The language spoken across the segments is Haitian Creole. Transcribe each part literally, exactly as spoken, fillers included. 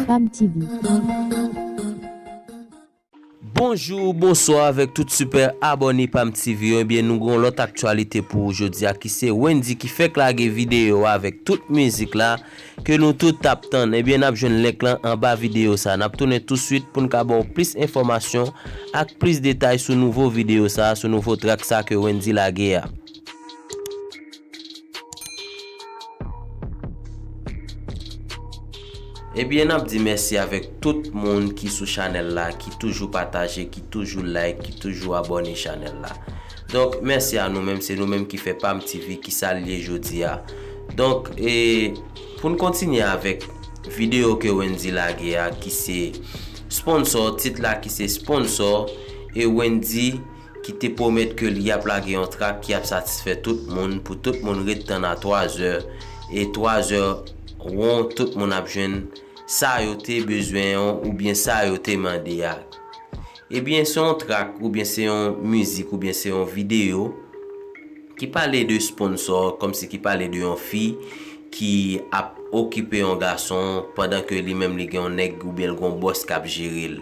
Pam T V. Bonjou, bonswa avèk tout sipè abòne Pam T V yo. Ebyen, nou gen yon lòt aktyalite pou ou jodi a ki se Wendyy ki fèk lage videyo a avèk tout mizik la ke nou tout t ap tann. Ebyen, n ap jwenn link lan anba videyo sa. N ap tounen touswit pou n ka ba w plis enfòmasyon ak plis detay sou nouvo videyo sa, sou nouvo track sa ke Wendyy lage a. Ebyen, n ap di mèsi avèk tout moun ki sou chanèl la, ki toujou pataje, ki toujou like, ki toujou abòne chanèl la. Donk, mèsi a nou menm, se nou menm ki fè Pam T V ki sa l ye jodi a. Donk, e, pou n kontinye avèk videyo ke Wendyy lage a, ki se sponsor, tit la ki se sponsor, e Wendyy ki te pwomèt ke li ap lage yon track ki ap satisfè tout moun, pou tout moun ret tann a twa zè, e twa zè won, tout moun ap jwenn sa yo te bezwen an, oubyen sa yo te mande a. Ebyen, se yon track, oubyen se yon mizik, oubyen se yon videyo ki pale de sponsor, kòmsi ki pale de yon fi ki ap okipe yon gason pandan ke li menm li gen yon nèg oubyen l gen yon bòs k ap jere l.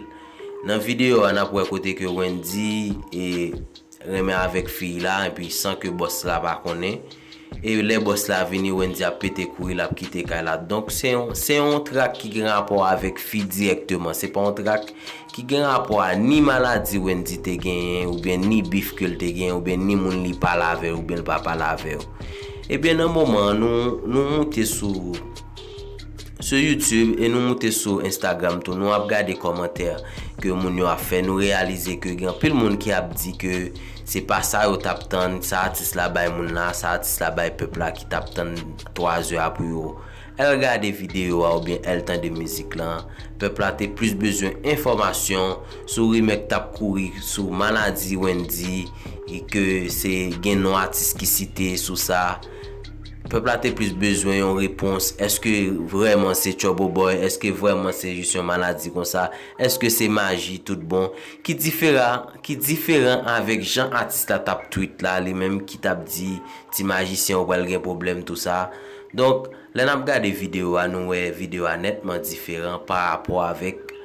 Nan videyo a, n ap wè kote ke Wendyy, e, renmen avèk fi la, epi san ke bòs la pa konnen. E lè bòs la vini, Wendyy ap pete kouri, l ap kite kay la. Donk, se yon, se yon track ki gen rapò avèk fi dirèkteman. Se pa yon track ki gen rapò a ni maladi Wendyy te genyen, oubyen ni bif ke l te genyen, oubyen ni moun li pale avè yo, oubyen l pa pale avè yo. Ebyen, nan moman an, nou, nou moute sou, sou YouTube e nou moute sou Instagram tou. Nou ap gade kòmantè ke moun yo ap fè. Nou reyalize ke gen anpil moun ki ap di ke se pa sa yo t ap tann, sa atis la bay moun la, sa atis la bay pèp la ki t ap tann twa zè a pou yo al gade videyo a oubyen al tande mizik lan. Pèp la te plis bezwen enfòmasyon sou rimè k t ap kouri sou maladi Wendyy, e ke se gen non atis ki site sou sa. Pèp la te plis bezwen yon repons. Èske vrèman se Trouble Boy? Èske vrèman se jis yon maladi konsa? Èske se maji tout bon? Ki difera-, ki diferan avèk jan atis la t ap tweet la, li menm ki t ap di ti majisyen yo pral gen pwoblèm, tou sa. Donk, lè n ap gade videyo a, nou wè videyo a nètman diferan pa rapò avèk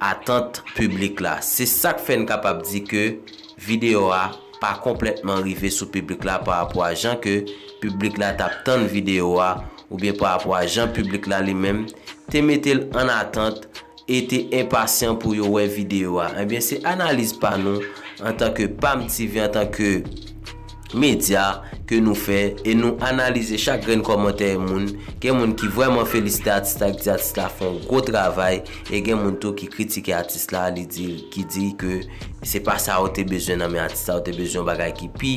atant piblik la. Se sa k fè n kapab di ke videyo a pa konplètman rive sou piblik la pa rapò a jan ke piblik la t ap tann videyo a, oubyen pa rapò a jan piblik la li menm te mete l an atant e te enpasyan pou yo wè videyo a. Ebyen, se analiz pa nou antanke Pam T V, antanke medya ke nou fè, e nou analize chak grenn kòmantè moun. Gen moun ki vrèman felisite atis la, ki di atis la fè yon gwo travay, e gen moun tou ki kritike atis la, li di, ki di ke se pa sa yo te bezwen nan men atis la, yo te bezwen yon bagay ki pi,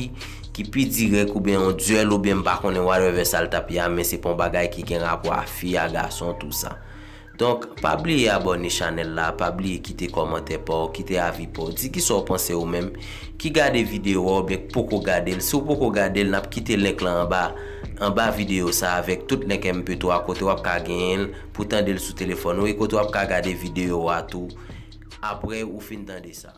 ki pi dirèk, oubyen yon dyèl, oubyen m pa konnen whatever sa l t ap ye a, men se pa yon bagay ki gen rapò a fi a, gason, tou sa. Donk, pa bliye abòne chanèl la, pa bliye kite kòmantè pa w, kite avi pa w, di kisa w panse ou menm ki gade videyo a oubyen k poko gade l. Si w poko gade l, n ap kite link lan anba, anba videyo sa avèk tout link M P twa kote w ap ka genyen l pou tande l sou telefòn ou e kote w ap ka gade videyo a tou apre ou fin tande sa.